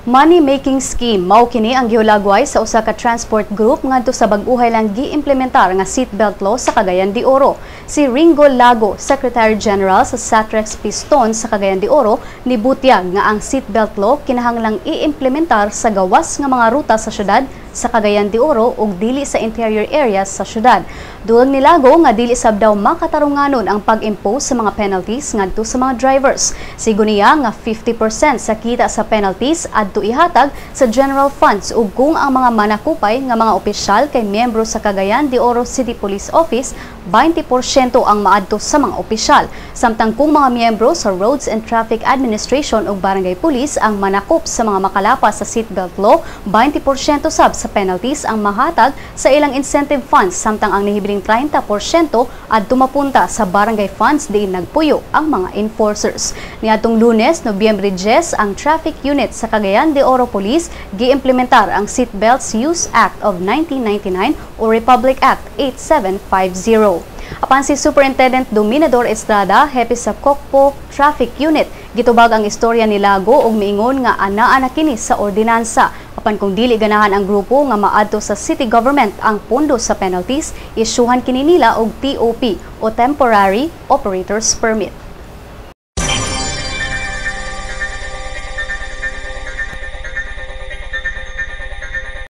Money-making scheme mao kini ang gihulagway sa usa ka transport group ngadto sa bag-uhay lang giimplementar nga seatbelt law sa Cagayan de Oro. Si Ringo Lago, Secretary General sa Satrex Piston sa Cagayan de Oro, nibutyag nga ang seatbelt law kinahanglang iimplementar sa gawas nga mga ruta sa syudad sa Cagayan de Oro ug dili sa interior areas sa syudad. Dugang ni Lago nga dili sab daw makatarunganon ang pag-impose sa mga penalties ngadto sa mga drivers. Sigon niya nga 50% sa kita sa penalties adto ihatag sa general funds ug kung ang mga manakupay nga mga opisyal kay miyembro sa Cagayan de Oro City Police Office, 20% ang maadto sa mga opisyal. Samtang kung mga miyembro sa Roads and Traffic Administration ug Barangay Police ang manakop sa mga makalapas sa seatbelt law, 20% sab sa penalties ang mahatag sa ilang incentive funds, samtang ang nahibiling 30% adto mapunta sa barangay funds diin nagpuyo ang mga enforcers. Niadtong Lunes, Nobyembre 10, ang traffic unit sa Cagayan de Oro Police giimplementar ang Seatbelts Use Act of 1999 o Republic Act 8750. Apan si Superintendent Dominador Estrada, hepe sa Cocpo Traffic Unit, gitubag ang istorya ni Lago ug miingon nga anaa na kini sa ordinansa. Apan kung dili ganahan ang grupo nga maadto sa city government ang pondo sa penalties, isyuhan kini nila og TOP o Temporary Operators Permit.